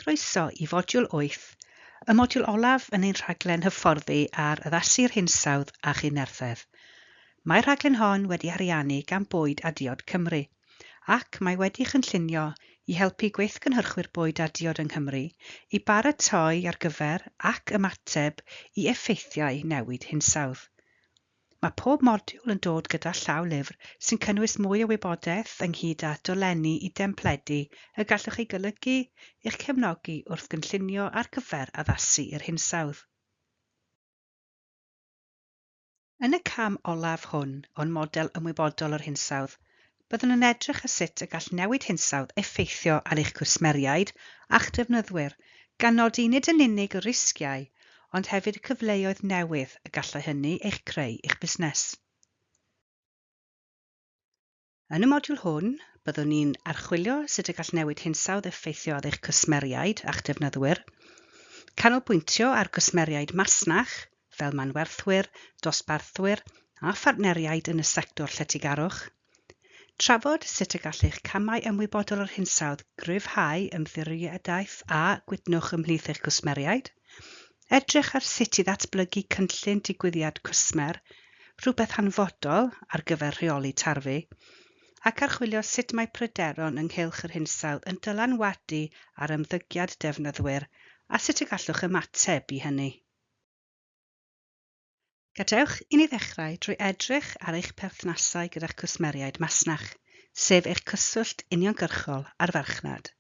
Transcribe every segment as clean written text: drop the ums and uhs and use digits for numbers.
Croeso i fodiwl 8, y modiwl olaf yn ein rhaglen hyfforddi ar addasu'r hinsawdd a chydnerthedd. Mae'r rhaglen hon wedi ariannu gan Bwyd a Diod Cymru, ac mae wedi chynllunio i helpu gweithgynhyrchwyr bwyd a diod yng Nghymru i baratoi ar gyfer ac ymateb i effeithiau newid hinsawdd. Mae pob modiwl yn dod gyda llawlyfr sy'n cynnwys mwy o wybodaeth ynghyd â dolenni i dempledi y gallwch eu golygu i'ch cefnogi wrth gynllunio ar gyfer addasu i'r hinsawdd. Yn y cam olaf hwn o'n model ymwybodol o'r hinsawdd, byddwn yn edrych ar sut y gall newid hinsawdd effeithio ar eich cwsmeriaid a'ch defnyddwyr, gan nodi nid yn unig y risgiau, ond hefyd y cyfleoedd newydd y gallai hynny eich creu i'ch busnes. Yn y modiwl hwn, byddwn ni'n archwilio sut y gall newid hinsawdd effeithio ar eich cwsmeriaid a'ch defnyddwyr, canolbwyntio ar gwsmeriaid masnach, fel manwerthwyr, dosbarthwyr a phartneriaid yn y sector lletygarwch, trafod sut y gall eich camau ymwybodol o'r hinsawdd gryfhau ymddiriedaeth a gwydnwch ymhlith eich cwsmeriaid, edrych ar sut i ddatblygu cynllun digwyddiad cwsmer, rhywbeth hanfodol ar gyfer rheoli tarfu, ac archwilio sut mae pryderon ynghylch yr hinsawdd yn dylanwadu ar ymddygiad defnyddwyr a sut y gallwch ymateb i hynny. Gadewch i ni ddechrau drwy edrych ar eich perthnasau gyda'ch cwsmeriaid masnach, sef eich cyswllt uniongyrchol â'r farchnad.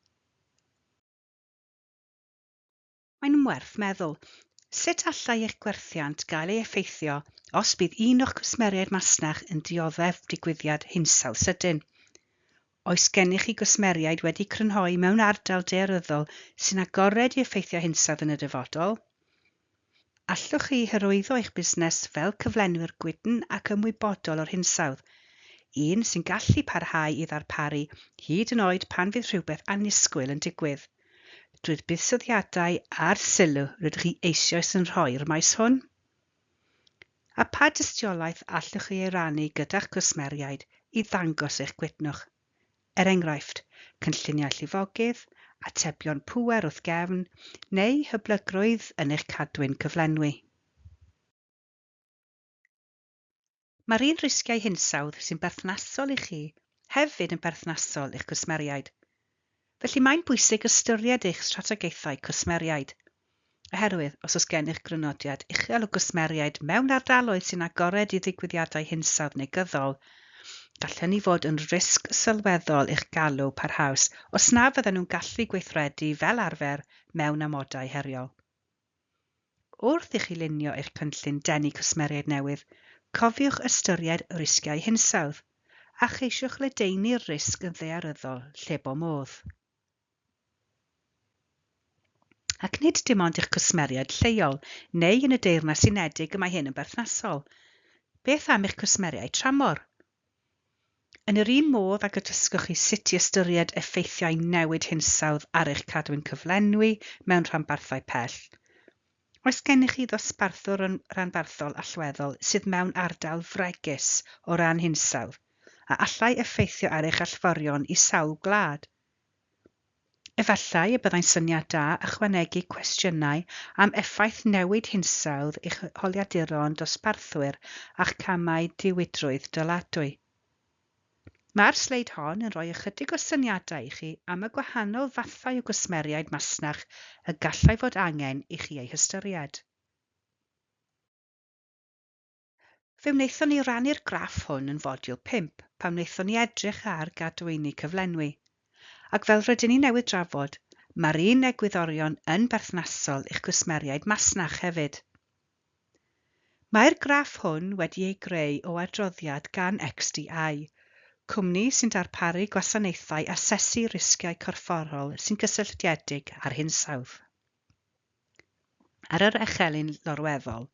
Mae'n werth meddwl, sut allai eich gwerthiant gael ei effeithio os bydd un o'ch cwsmeriaid masnach yn dioddef digwyddiad hinsawdd sydyn? Oes gennych chi gwsmeriaid wedi crynhoi mewn ardal daearyddol sy'n agored i effeithiau hinsawdd yn y dyfodol? Allwch chi hyrwyddo eich busnes fel cyflenwyr gwydn ac ymwybodol o'r hinsawdd, un sy'n gallu parhau i ddarparu hyd yn oed pan fydd rhywbeth annisgwyl yn digwydd, drwy'r buddsoddiadau a'r sylw rydych chi eisoes yn rhoi i'r maes hwn? A pha dystiolaeth allwch chi ei rannu gyda'ch cwsmeriaid i ddangos eich gwydnwch? Er enghraifft, cynlluniau llifogydd, atebion pŵer wrth gefn, neu hyblygrwydd yn eich cadwyn cyflenwi. Mae'r un risgiau hinsawdd sy'n berthnasol i chi hefyd yn berthnasol i'ch cwsmeriaid. Felly mae'n bwysig ystyried eich strategaethau cwsmeriaid. Oherwydd os oes gennych grynodiad uchel o gwsmeriaid mewn ardaloedd sy'n agored i ddigwyddiadau hinsawdd negyddol, gall hynny fod yn risg sylweddol i'ch galw parhaus os na fydden nhw'n gallu gweithredu fel arfer mewn amodau heriol. Wrth i chi lunio eich cynllun denu cwsmeriaid newydd, cofiwch ystyried risgiau hinsawdd, a cheisiwch ledaenu'r risg yn ddaearyddol lle bo modd. Ac nid dim ond i'ch cwsmeriaid lleol neu yn y Deyrnas Unedig y mae hyn yn berthnasol. Beth am eich cwsmeriaid tramor? Yn yr un modd ag y dysgwch chi sut i ystyried effeithiau newid hinsawdd ar eich cadwyn cyflenwi mewn rhanbarthau pell, oes gennych chi ddosbarthwr rhanbarthol allweddol sydd mewn ardal fregus o ran hinsawdd a allai effeithio ar eich allforion i sawl gwlad? Efallai y byddai'n syniad da ychwanegu cwestiynau am effaith newid hinsawdd i'ch holiaduron dosbarthwyr a'ch camau diwydrwydd dyladwy. Mae'r sleid hon yn rhoi ychydig o syniadau i chi am y gwahanol fathau o gwsmeriaid masnach y gallai fod angen i chi eu hystyried. Fe wnaethon ni rannu'r graff hwn yn fodiwl 5 pan wnaethon ni edrych ar gadwyni cyflenwi. Ac fel rydyn ni newydd drafod, mae'r un egwyddorion yn berthnasol i'ch cwsmeriaid masnach hefyd. Mae'r graff hwn wedi ei greu o adroddiad gan XDI, cwmni sy'n darparu gwasanaethau asesu risgiau corfforol sy'n gysylltiedig â'r hinsawdd. Ar yr echelin lorweddol,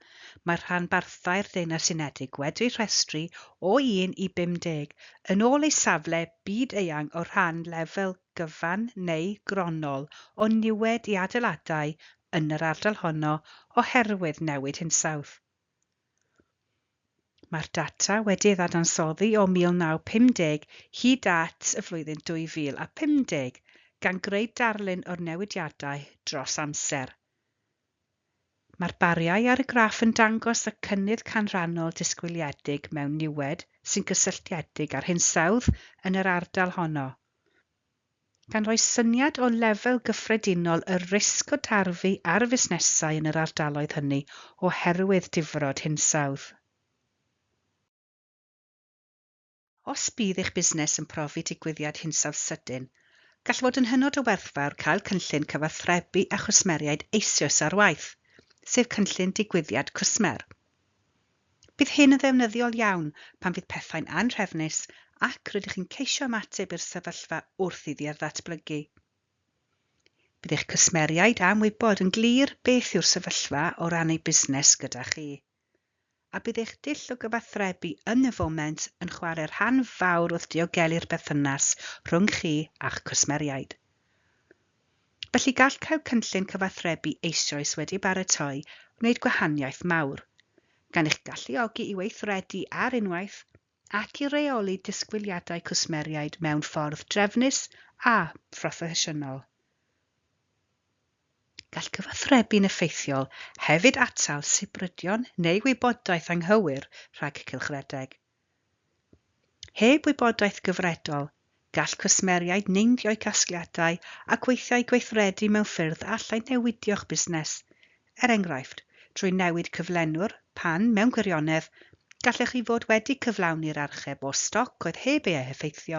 mae rhanbarthau'r Deyrnas Unedig wedi'u rhestru o 1 i 50 yn ôl eu safle byd-eang o rhan lefel gyfan neu gronnol o niwed i adeiladau yn yr ardal honno oherwydd newid hinsawdd. Mae'r data wedi ei ddadansoddi o 1950 hyd at y flwyddyn 2050, gan greu darlun o'r newidiadau dros amser. Mae'r bariau ar y graff yn dangos y cynnydd canrannol disgwyliedig mewn niwed sy'n gysylltiedig â'r hinsawdd yn yr ardal honno, gan roi syniad o lefel gyffredinol y risg o darfu ar fusnesau yn yr ardaloedd hynny oherwydd difrod hinsawdd. Os bydd eich busnes yn profi digwyddiad hinsawdd sydyn, gall fod yn hynod o werthfawr cael cynllun cyfathrebu â chwsmeriaid eisoes ar waith, sef cynllun digwyddiad cwsmer. Bydd hyn yn ddefnyddiol iawn pan fydd pethau'n anhrefnus ac rydych chi'n ceisio ymateb i'r sefyllfa wrth iddi ddatblygu. Bydd eich cwsmeriaid am wybod yn glir beth yw'r sefyllfa o ran eu busnes gyda chi, a bydd eich dull o gyfathrebu yn y foment yn chwarae rhan fawr wrth diogelu'r berthynas rhwng chi a'ch cwsmeriaid. Felly gall cael cynllun cyfathrebu eisoes wedi baratoi wneud gwahaniaeth mawr, gan eich galluogi i weithredu ar unwaith ac i reoli disgwyliadau cwsmeriaid mewn ffordd drefnus a phroffesiynol. Gall cyfathrebu'n effeithiol hefyd atal sibrydion neu wybodaeth anghywir rhag cylchredeg. Heb wybodaeth gyfredol, gall cwsmeriaid neidio'u casgliadau ac weithiau gweithredu mewn ffyrdd allai newidio'ch busnes, er enghraifft, trwy newid cyflenwr pan, mewn gwirionedd, gallech chi fod wedi cyflawni'r archeb o stoc oedd heb ei heffeithio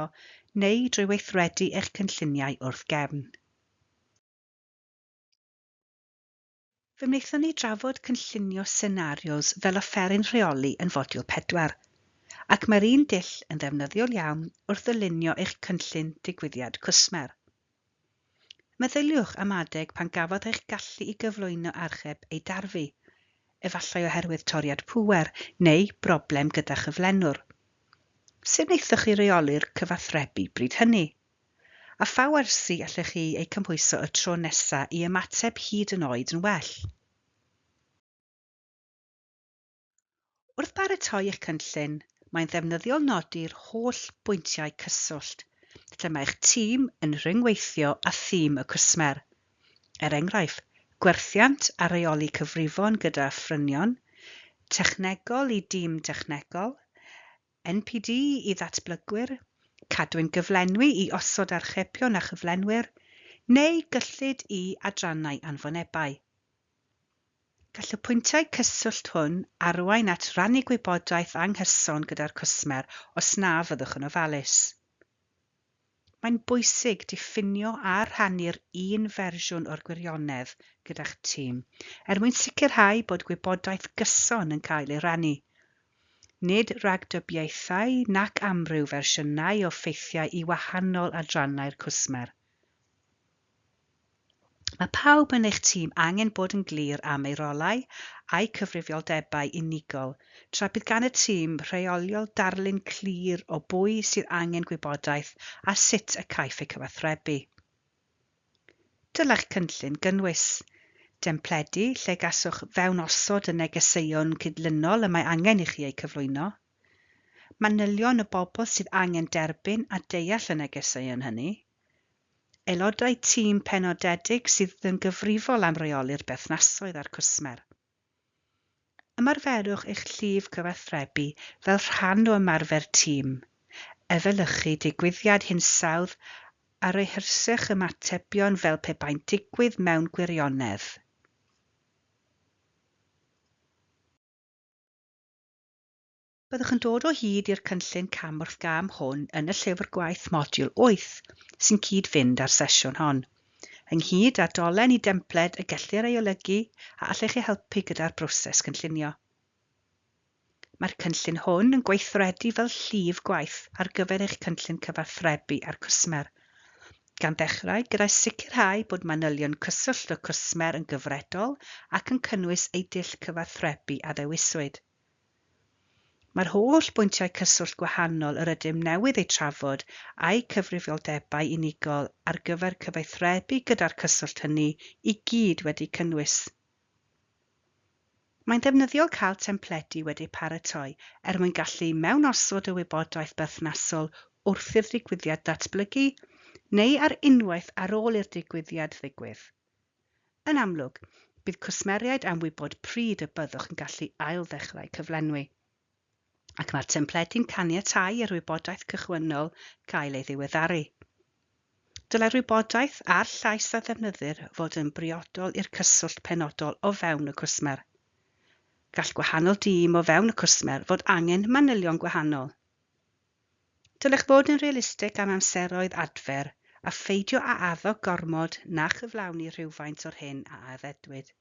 neu drwy weithredu eich cynlluniau wrth gefn. Fe wnaethon ni drafod cynllunio senarios fel offeryn rheoli yn fodiwl 4, ac mae'r un dull yn ddefnyddiol iawn wrth ddylunio eich cynllun digwyddiad cwsmer. Meddyliwch am adeg pan gafodd eich gallu i gyflwyno archeb ei darfu, efallai oherwydd toriad pŵer neu broblem gyda chyflenwr. Sut wnaethoch chi reoli'r cyfathrebu bryd hynny? A pha wersi allech chi eu cymhwyso y tro nesaf i ymateb hyd yn oed yn well? Wrth baratoi eich cynllun, mae'n ddefnyddiol nodi'r holl bwyntiau cyswllt lle mae eich tîm yn rhyngweithio â thîm y cwsmer. Er enghraifft, gwerthiant a rheoli cyfrifon gyda phrynion, technegol i dîm technegol, NPD i ddatblygwyr, cadwyn gyflenwi i osod archebion a chyflenwyr, neu gyllid i adrannau anfonebau. Gall y pwyntiau cyswllt hwn arwain at rannu gwybodaeth anghyson gyda'r cwsmer os na fyddwch yn ofalus. Mae'n bwysig diffinio a rhannu'r un fersiwn o'r gwirionedd gyda'ch tîm er mwyn sicrhau bod gwybodaeth gyson yn cael ei rannu. Nid ragdybiaethau nac amryw fersiynau o ffeithiau i wahanol adrannau'r cwsmer. Mae pawb yn eich tîm angen bod yn glir am eu rolau a'u cyfrifoldebau unigol, tra bydd gan y tîm rheoliol darlun clir o bwy sydd angen gwybodaeth a sut y caiff ei cyfathrebu. Dylai'ch cynllun gynnwys dempledi lle gallwch fewnosod y negeseuon cydlynol y mae angen i chi eu cyflwyno, manylion y bobl sydd angen derbyn a deall y negeseuon hynny, aelodau tîm penodedig sydd yn gyfrifol am reoli'r berthnasoedd â'r cwsmer. Ymarferwch eich llif cyfathrebu fel rhan o ymarfer tîm, efelychu digwyddiad hinsawdd a rehearswch ymatebion fel pe bai'n digwydd mewn gwirionedd. Byddwch yn dod o hyd i'r cynllun cam wrth gam hwn yn y llyfr gwaith modiwl 8 sy'n cyd-fynd â'r sesiwn hon, ynghyd â dolen i dempled y gellir ei olygu a allech chi helpu gyda'r broses cynllunio. Mae'r cynllun hwn yn gweithredu fel llif gwaith ar gyfer eich cynllun cyfathrebu â'r cwsmer, gan ddechrau gyda sicrhau bod manylion cyswllt y cwsmer yn gyfredol ac yn cynnwys ei dull cyfathrebu a ddewiswyd. Mae'r holl bwyntiau cyswllt gwahanol yr ydym newydd eu trafod a'u cyfrifoldebau unigol ar gyfer cyfathrebu gyda'r cyswllt hynny i gyd wedi cynnwys. Mae'n ddefnyddiol cael templedi wedi paratoi er mwyn gallu mewnosod y wybodaeth berthnasol wrth i'r digwyddiad datblygu neu ar unwaith ar ôl i'r digwyddiad ddigwydd. Yn amlwg, bydd cwsmeriaid am wybod pryd y byddwch yn gallu ailddechrau cyflenwi, ac mae'r templedi'n caniatáu i'r wybodaeth cychwynnol gael ei ddiweddaru. Dylai'r wybodaeth a'r llais a ddefnyddir fod yn briodol i'r cyswllt penodol o fewn y cwsmer. Gall gwahanol dîm o fewn y cwsmer fod angen manylion gwahanol. Dylech fod yn realistig am amseroedd adfer a pheidio â addo gormod na chyflawni rhywfaint o'r hyn a addewid.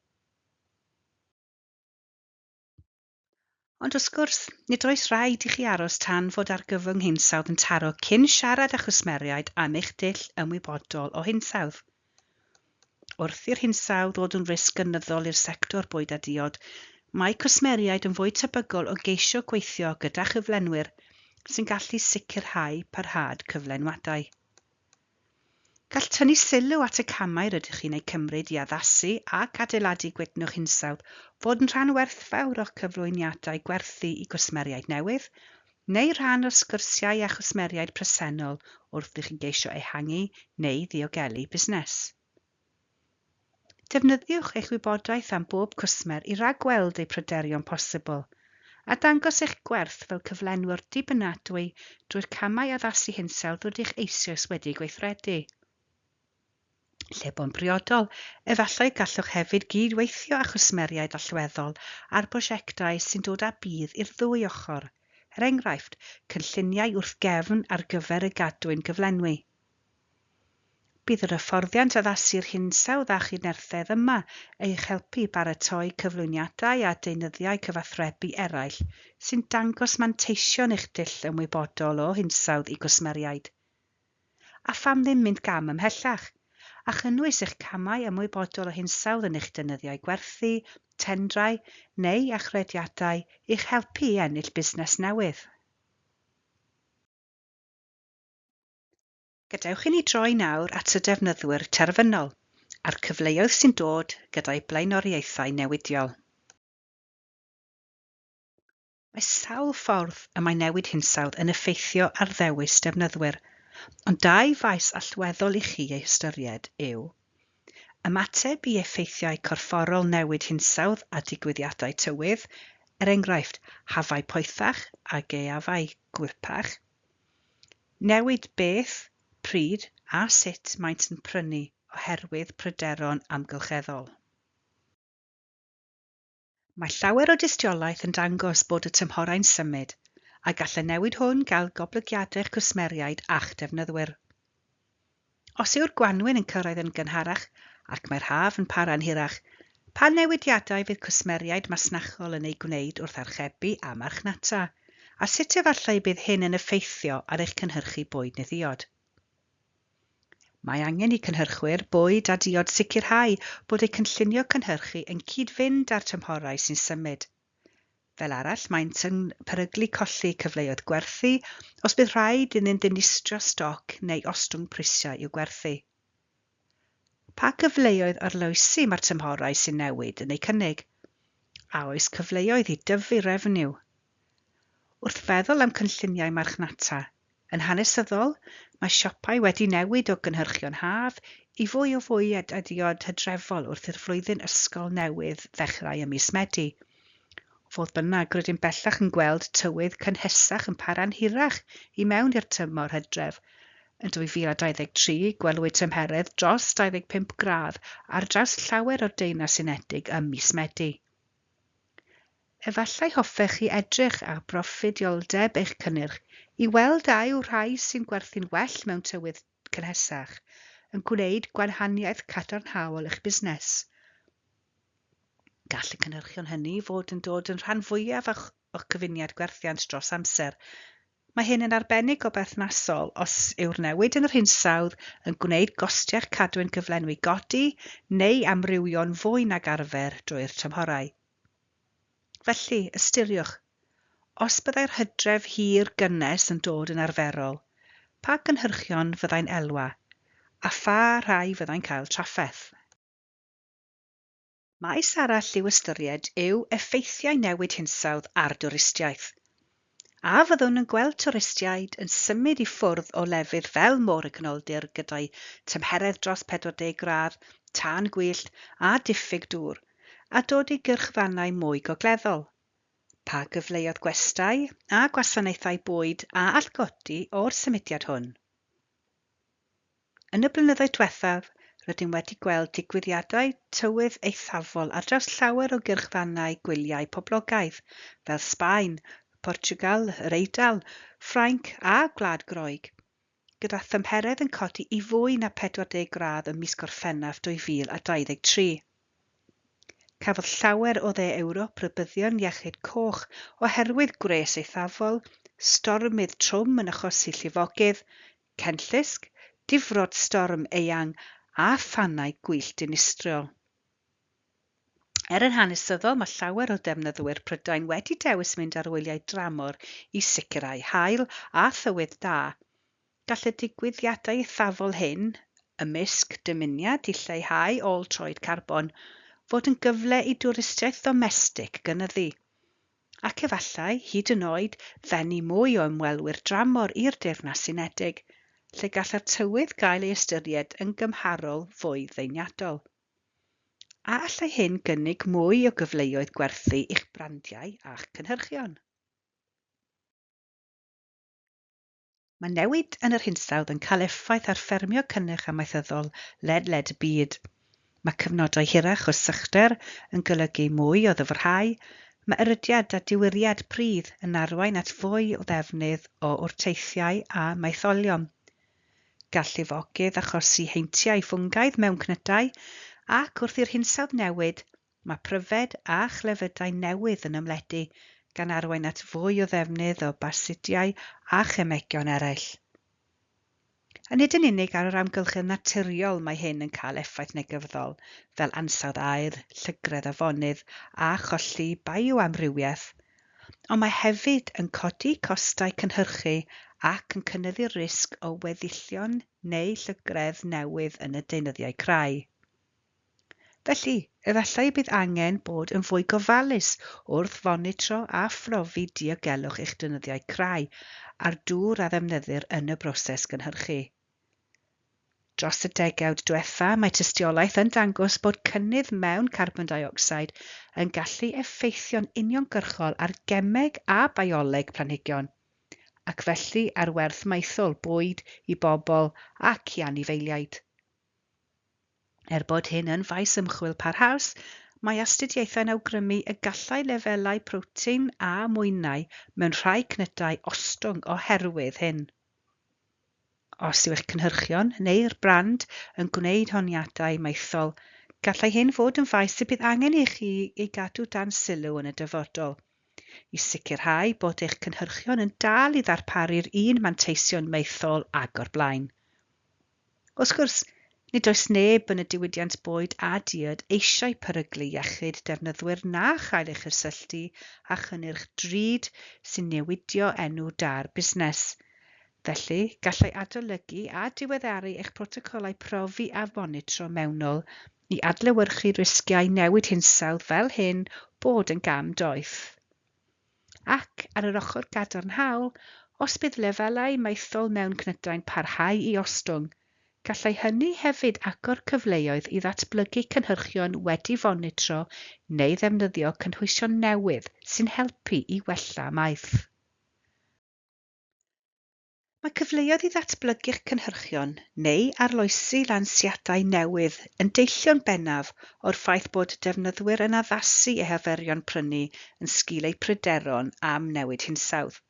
Ond wrth gwrs, nid oes rhaid i chi aros tan fod argyfwng hinsawdd yn taro cyn siarad â chwsmeriaid am eich dull ymwybodol o hinsawdd. Wrth i'r hinsawdd ddod yn risg gynyddol i'r sector bwyd a diod, mae cwsmeriaid yn fwy tebygol o geisio gweithio gyda chyflenwyr sy'n gallu sicrhau parhad cyflenwadau. Gall tynnu sylw at y camau rydych chi'n eu cymryd i addasu ac adeiladu gwydnwch hinsawdd fod yn rhan werthfawr o'ch cyflwyniadau gwerthu i gwsmeriaid newydd, neu rhan o'r sgyrsiau â chwsmeriaid presennol wrth i chi geisio ehangu neu ddiogelu busnes. Defnyddiwch eich wybodaeth am bob cwsmer i ragweld eu pryderon posibl, a dangos eich gwerth fel cyflenwr dibynadwy drwy'r camau addasu hinsawdd rydych eisoes wedi gweithredu. Lle bo'n briodol, efallai gallwch hefyd gydweithio â chwsmeriaid allweddol ar brosiectau sy'n dod â budd i'r ddwy ochr, er enghraifft, cynlluniau wrth gefn ar gyfer y gadwyn gyflenwi. Bydd yr hyfforddiant addasu'r hinsawdd a chydnerthedd yma eich helpu i baratoi cyflwyniadau a deunyddiau cyfathrebu eraill sy'n dangos manteision eich dull ymwybodol o hinsawdd i gwsmeriaid. A pham ddim mynd gam ymhellach, a chynnwys eich camau ymwybodol o hinsawdd yn eich deunyddiau gwerthu, tendrau neu achrediadau i'ch helpu i ennill busnes newydd. Gadewch i ni droi nawr at y defnyddwyr terfynol a'r cyfleoedd sy'n dod gyda'u blaenoriaethau newidiol. Mae sawl ffordd y mae newid hinsawdd yn effeithio ar ddewis defnyddwyr, ond dau faes allweddol i chi eu hystyried yw ymateb i effeithiau corfforol newid hinsawdd a digwyddiadau tywydd, er enghraifft hafau poethach a gaeafau gwlypach, newid beth, pryd a sut maent yn prynu oherwydd pryderon amgylcheddol. Mae llawer o dystiolaeth yn dangos bod y tymhorau'n symud, a gall y newid hwn gael goblygiadau i'ch cwsmeriaid a'ch defnyddwyr. Os yw'r gwanwyn yn cyrraedd yn gynharach ac mae'r haf yn para'n hirach, pa newidiadau fydd cwsmeriaid masnachol yn eu gwneud wrth archebu a marchnata, a sut efallai bydd hyn yn effeithio ar eich cynhyrchu bwyd neu ddiod? Mae angen i cynhyrchwyr bwyd a diod sicrhau bod eu cynllunio cynhyrchu yn cyd-fynd â'r tymhorau sy'n symud. Fel arall, maent yn peryglu colli cyfleoedd gwerthu os bydd rhaid iddynt ddinistrio stoc neu ostwng prisiau i'w gwerthu. Pa gyfleoedd arloesi mae'r tymhorau sy'n newid yn eu cynnig? A oes cyfleoedd i dyfu refeniw? Wrth feddwl am cynlluniau marchnata, yn hanesyddol, mae siopau wedi newid o gynhyrchion haf i fwy o fwyd a diod hydrefol wrth i'r flwyddyn ysgol newydd ddechrau ym mis Medi. Fodd bynnag, rydym bellach yn gweld tywydd cynhesach yn para'n hirach i mewn i'r tymor hydref. Yn 2023, gwelwyd tymheredd dros 25 gradd ar draws llawer o'r Deyrnas Unedig ym mis Medi. Efallai hoffech chi edrych ar broffidioldeb eich cynnyrch i weld a yw rhai sy'n gwerthu'n well mewn tywydd cynhesach yn gwneud gwahaniaeth cadarnhaol i'ch busnes. Gall y cynhyrchion hynny fod yn dod yn rhan fwyaf o'ch cyfuniad gwerthiant dros amser. Mae hyn yn arbennig o berthnasol os yw'r newid yn yr hinsawdd yn gwneud gostiau'ch cadwyn gyflenwi godi neu amrywio'n fwy nag arfer drwy'r tymhorau. Felly, ystyriwch, os byddai'r hydref hir gynnes yn dod yn arferol, pa gynhyrchion fyddai'n elwa, a pha rhai fyddai'n cael trafferth? Maes arall i'w ystyried yw effeithiau newid hinsawdd ar dwristiaeth. A fyddwn yn gweld twristiaid yn symud i ffwrdd o lefydd fel Môr y Canoldir gyda'i tymheredd dros 40 gradd, tân gwyllt a diffyg dŵr, a dod i gyrchfannau mwy gogleddol? Pa gyfleoedd gwestai a gwasanaethau bwyd a all godi o'r symudiad hwn? Yn y blynyddoedd diwethaf, rydym wedi gweld digwyddiadau tywydd eithafol ar draws llawer o gyrchfannau gwyliau poblogaidd, fel Sbaen, Portiwgal, yr Eidal, Ffrainc a Gwlad Groeg, gyda thymheredd yn codi i fwy na 40 gradd ym mis Gorffennaf 2023. Cafodd llawer o dde Ewrop rybuddion iechyd coch oherwydd gwres eithafol, stormydd trwm yn achosi llifogydd, cenllysg, difrod storm eang a thanau gwyllt dinistriol. Er yn hanesyddol, mae llawer o ddefnyddwyr Prydain wedi dewis mynd ar wyliau dramor i sicrhau haul a thywydd da. Gall y digwyddiadau eithafol hyn, ymysg dymuniad i lleihau ôl troed carbon, fod yn gyfle i dwristiaeth ddomestig gynyddu, ac efallai, hyd yn oed, ddenu mwy o ymwelwyr dramor i'r Deyrnas Unedig, lle gallai'r tywydd gael ei ystyried yn gymharol fwy ddeniadol. A allai hyn gynnig mwy o gyfleoedd gwerthu i'ch brandiau a'ch cynhyrchion? Mae newid yn yr hinsawdd yn cael effaith ar ffermio cynnyrch amaethyddol ledled y byd. Mae cyfnodau hirach o sychder yn golygu mwy o ddyfrhau, mae erydiad a diwyriad pridd yn arwain at fwy o ddefnydd o wrteithiau a maetholion. Gall llifogydd achosi heintiau ffwngaidd mewn cnydau, ac wrth i'r hinsawdd newid, mae pryfed a chlefydau newydd yn ymledu, gan arwain at fwy o ddefnydd o basidiau a chemegion eraill. A nid yn unig ar yr amgylchedd naturiol mae hyn yn cael effaith negyddol, fel ansawdd aer, llygredd afonydd a cholli bioamrywiaeth, ond mae hefyd yn codi costau cynhyrchu ac yn cynyddu'r risg o weddillion neu llygredd newydd yn y deunyddiau crai. Felly, efallai y bydd angen bod yn fwy gofalus wrth fonitro a phrofi diogelwch eich deunyddiau crai a'r dŵr a ddefnyddir yn y broses gynhyrchu. Dros y degawd diwetha, mae tystiolaeth yn dangos bod cynnydd mewn carbon dioxide yn gallu effeithio'n uniongyrchol ar gemeg a bioleg planhigion, ac felly ar werth maethol bwyd i bobl ac i anifeiliaid. Er bod hyn yn faes ymchwil parhaus, mae astudiaethau'n awgrymu y gallai lefelau protein a mwynau mewn rhai cnydau ostwng oherwydd hyn. Os yw eich cynhyrchion neu'r brand yn gwneud honiadau maethol, gallai hyn fod yn faes y bydd angen i chi ei gadw dan sylw yn y dyfodol, i sicrhau bod eich cynhyrchion yn dal i ddarparu'r un manteision maethol ag o'r blaen. Wrth gwrs, nid oes neb yn y diwydiant bwyd a diod eisiau peryglu iechyd defnyddwyr na chael ei chysylltu â chynnyrch drud sy'n newidio enw da'r busnes. Felly, gallai adolygu a diweddaru eich protocolau profi a monitro mewnol i adlewyrchu risgiau newid hinsawdd fel hyn bod yn gam doeth. Ac ar yr ochr gadarnhaol, os bydd lefelau maethol mewn cnydau'n parhau i ostwng, gallai hynny hefyd agor cyfleoedd i ddatblygu cynhyrchion wedi fonitro neu ddefnyddio cynhwysion newydd sy'n helpu i wella maeth. Mae cyfleoedd i ddatblygu'ch cynhyrchion neu arloesi lansiadau newydd yn deillio'n bennaf o'r ffaith bod defnyddwyr yn addasu eu harferion prynu yn sgil eu pryderon am newid hinsawdd.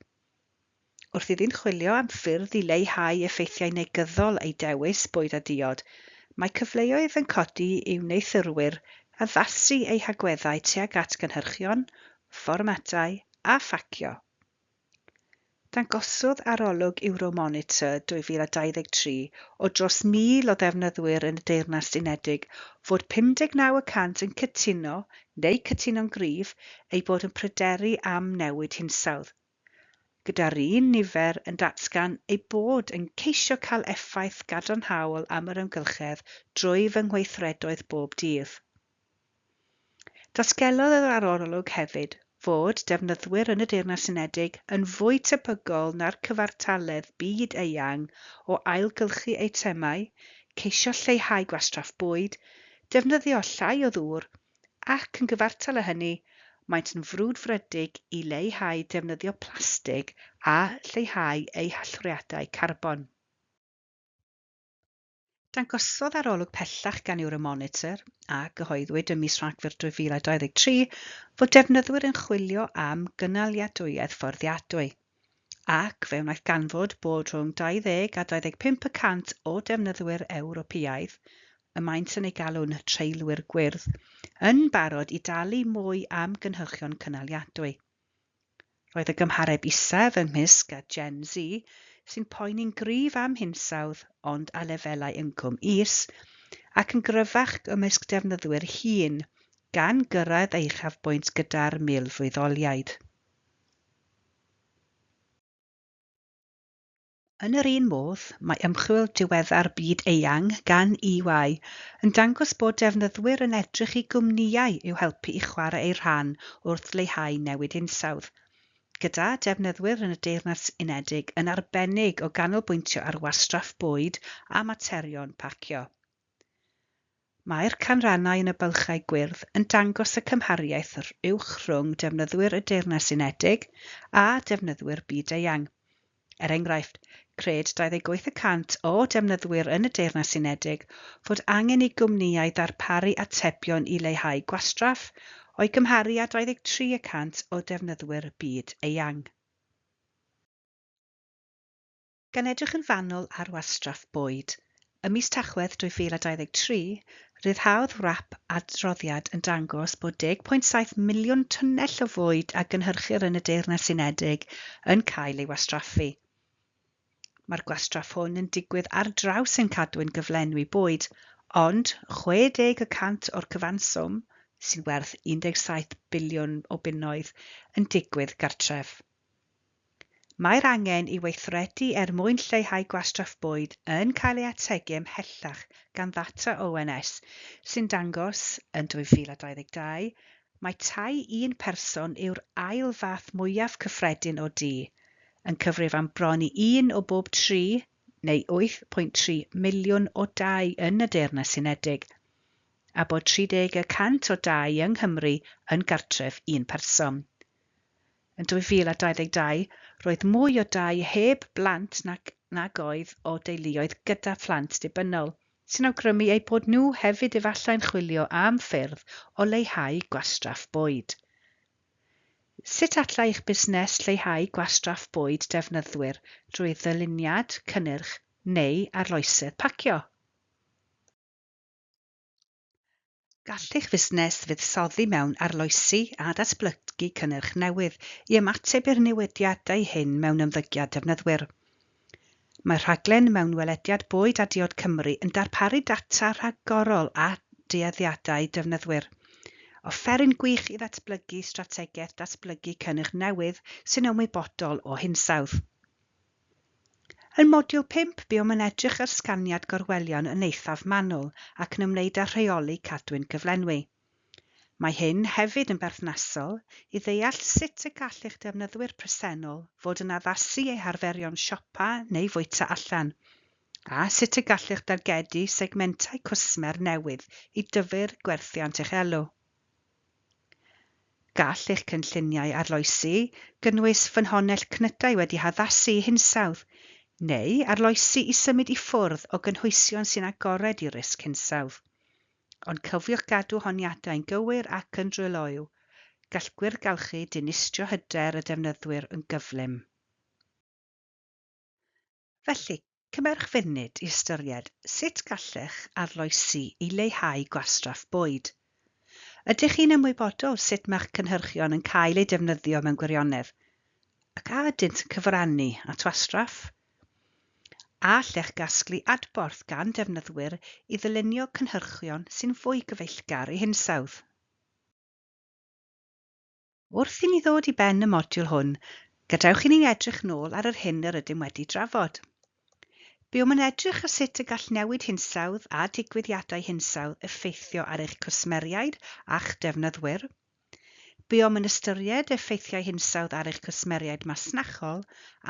Wrth iddynt chwilio am ffyrdd i leihau effeithiau negyddol eu dewis bwyd a diod, mae cyfleoedd yn codi i wneuthurwyr addasu eu hagweddau tuag at gynhyrchion, fformatau a phacio. Dangosodd arolwg Euromonitor 2023 o dros 1,000 o ddefnyddwyr yn y Deyrnas Unedig fod 59% yn cytuno neu cytuno'n gryf eu bod yn pryderu am newid hinsawdd, gyda'r un nifer yn datgan eu bod yn ceisio cael effaith gadarnhaol am yr amgylchedd drwy fy ngweithredoedd bob dydd. Datgelodd yr arolwg hefyd fod defnyddwyr yn y Deyrnas Unedig yn fwy tebygol na'r cyfartaledd byd eang o ailgylchu eitemau, ceisio lleihau gwastraff bwyd, defnyddio llai o ddŵr, ac yn gyfartal â hynny, maent yn frwdfrydig i leihau defnyddio plastig a lleihau eu hallyriadau carbon. Dangosodd arolwg pellach gan Euromonitor, a gyhoeddwyd ym mis Rhagfyr 2023, fod defnyddwyr yn chwilio am gynaliadwyedd fforddiadwy, ac fe wnaeth ganfod bod rhwng 20 a 25 y cant o defnyddwyr Ewropeaidd, y maent yn eu galw'n treulwyr gwyrdd, yn barod i dalu mwy am gynhyrchion cynaliadwy. Roedd y gymhareb isaf ymysg a Gen Z, sy'n poeni'n gryf am hinsawdd ond â lefelau incwm is, ac yn gryfach ymysg defnyddwyr hŷn, gan gyrraedd ei uchafbwynt gyda'r milflwyddoliaid. Yn yr un modd, mae ymchwil diweddar byd-eang gan EY yn dangos bod defnyddwyr yn edrych i gwmnïau i'w helpu i chwarae eu rhan wrth leihau newid hinsawdd, gyda defnyddwyr yn y Deyrnas Unedig yn arbennig o ganolbwyntio ar wastraff bwyd a materion pacio. Mae'r canrannau yn y bylchau gwyrdd yn dangos y cymhariaeth uwch rhwng defnyddwyr y Deyrnas Unedig a defnyddwyr byd-eang. Er enghraifft, cred 28 y cant o defnyddwyr yn y Deyrnas Unedig fod angen i gwmnïau ddarparu atebion i leihau gwastraff, o'i gymharu â 23 y cant o defnyddwyr byd eang. Gan edrych yn fanwl ar wastraff bwyd, ym mis Tachwedd 2023, rhyddhaodd WRAP adroddiad yn dangos bod 10.7 miliwn tunnell o fwyd a gynhyrchir yn y Deyrnas Unedig yn cael ei wastraffu. Mae'r gwastraff hwn yn digwydd ar draws ein cadwyn gyflenwi bwyd, ond 60 y cant o'r cyfanswm, sy'n werth 17 biliwn o bunnoedd, yn digwydd gartref. Mae'r angen i weithredu er mwyn lleihau gwastraff bwyd yn cael ei ategu ymhellach gan ddata ONS sy'n dangos, yn 2022, mai tai un person yw'r ail fath mwyaf cyffredin o dŷ, yn cyfrif am bron i un o bob tri neu 8.3 miliwn o dai yn y Deyrnas Unedig, a bod 30 y cant o dai yng Nghymru yn gartref un person. Yn 2022, roedd mwy o dai heb blant nag, nag oedd o deuluoedd gyda phlant dibynnol, sy'n awgrymu eu bod nhw hefyd efallai'n chwilio am ffyrdd o leihau gwastraff bwyd. Sut allai eich busnes lleihau gwastraff bwyd defnyddwyr drwy ddyluniad, cynnyrch neu arloesedd pacio? Gall eich fusnes fuddsoddi mewn arloesi a datblygu cynnyrch newydd i ymateb i'r newidiadau hyn mewn ymddygiad defnyddwyr. Mae rhaglen mewnwelediad Bwyd a Diod Cymru yn darparu data rhagorol a dueddiadau defnyddwyr. Offeryn gwych i ddatblygu strategaeth datblygu cynnyrch newydd sy'n ymwybodol o hinsawdd. Yn modiwl 5, buom yn edrych ar sganiad gorwelion yn eithaf manwl ac yn ymwneud â rheoli cadwyn gyflenwi. Mae hyn hefyd yn berthnasol i ddeall sut y gall eich defnyddwyr presennol fod yn addasu eu harferion siopa neu fwyta allan, a sut y gallech dargedu segmentau cwsmer newydd i dyfu'r gwerthiant eich elw. Gall eich cynlluniau arloesi gynnwys ffynhonnell cnydau wedi haddasu i hinsawdd, neu arloesi i symud i ffwrdd o gynhwysion sy'n agored i risg hinsawdd. Ond cofiwch gadw honiadau'n gywir ac yn dryloyw. Gall gwyrddgalchu dinistrio hyder y defnyddwyr yn gyflym. Felly, cymerwch funud i ystyried sut gallech arloesi i leihau gwastraff bwyd. Ydych chi'n ymwybodol sut mae'ch cynhyrchion yn cael eu defnyddio mewn gwirionedd, ac a ydynt yn cyfrannu at wastraff? A allech gasglu adborth gan defnyddwyr i ddylunio cynhyrchion sy'n fwy gyfeillgar i hinsawdd? Wrth i ni ddod i ben y modiwl hwn, gadewch i ni edrych nôl ar yr hyn yr ydym wedi drafod. Buom yn edrych ar sut y gall newid hinsawdd a digwyddiadau hinsawdd effeithio ar eich cwsmeriaid a'ch defnyddwyr. Buom yn ystyried effeithiau hinsawdd ar eich cwsmeriaid masnachol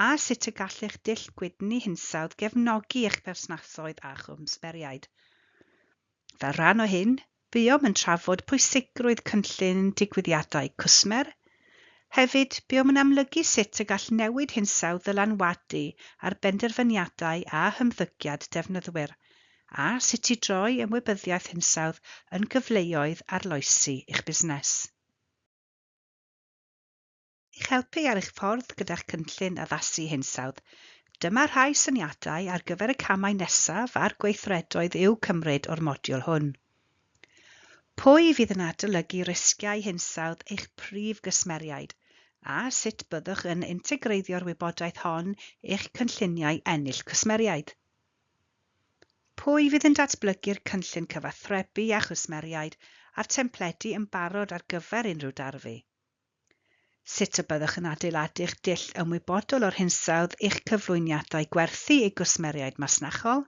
a sut y gall eich dull gwydn i hinsawdd gefnogi eich perthnasoedd a chwsmeriaid. Fel rhan o hyn, buom yn trafod pwysigrwydd cynllun digwyddiadau cwsmer. Hefyd, buom yn amlygu sut y gall newid hinsawdd ddylanwadu ar benderfyniadau a hymddygiad defnyddwyr, a sut i droi ymwybyddiaeth hinsawdd yn gyfleoedd arloesi i'ch busnes. I'ch helpu ar eich ffordd gyda'ch cynllun addasu hinsawdd, dyma rhai syniadau ar gyfer y camau nesaf a'r gweithredoedd i'w cymryd o'r modiwl hwn. Pwy fydd yn adolygu risgiau hinsawdd eich prif gwsmeriaid, a sut byddwch yn integreiddio'r wybodaeth hon i'ch cynlluniau ennill cwsmeriaid? Pwy fydd yn datblygu'r cynllun cyfathrebu â chwsmeriaid a'r templedi yn barod ar gyfer unrhyw darfu? Sut y byddwch yn adeiladu'ch dull ymwybodol o'r hinsawdd i'ch cyflwyniadau gwerthu i gwsmeriaid masnachol?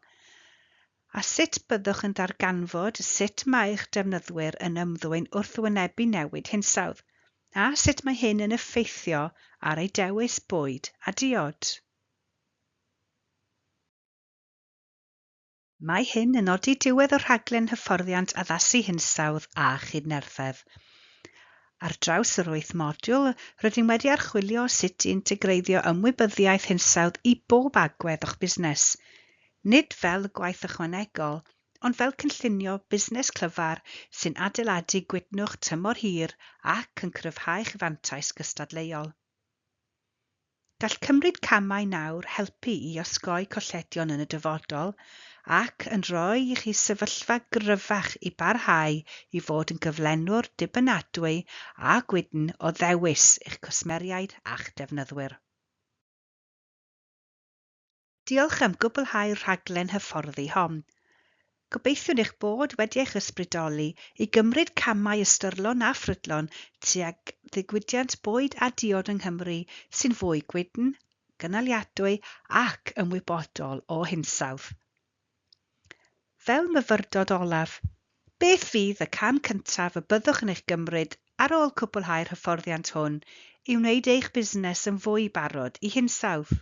A sut byddwch yn darganfod sut mae eich defnyddwyr yn ymddwyn wrth wynebu newid hinsawdd, a sut mae hyn yn effeithio ar eu dewis bwyd a diod? Mae hyn yn nodi diwedd y rhaglen hyfforddiant addasu hinsawdd a chydnerthedd. Ar draws yr 8 modiwl, rydym wedi archwilio sut i integreiddio ymwybyddiaeth hinsawdd i bob agwedd o'ch busnes, nid fel gwaith ychwanegol, ond fel cynllunio busnes clyfar sy'n adeiladu gwydnwch tymor hir ac yn cryfhau'ch fantais gystadleuol. Gall cymryd camau nawr helpu i osgoi colledion yn y dyfodol ac yn rhoi i chi sefyllfa gryfach i barhau i fod yn gyflenwr dibynadwy a gwydn o ddewis i'ch cwsmeriaid a'ch defnyddwyr. Diolch am gwblhau'r rhaglen hyfforddi hon. Gobeithiwn eich bod wedi eich ysbrydoli i gymryd camau ystyrlon a phrydlon tuag ddiwydiant bwyd a diod yng Nghymru sy'n fwy gwydn, gynaliadwy ac ymwybodol o hinsawdd. Fel myfyrdod olaf, beth fydd y cam cyntaf y byddwch yn eich gymryd ar ôl cwblhau'r hyfforddiant hwn i wneud eich busnes yn fwy barod i hinsawdd?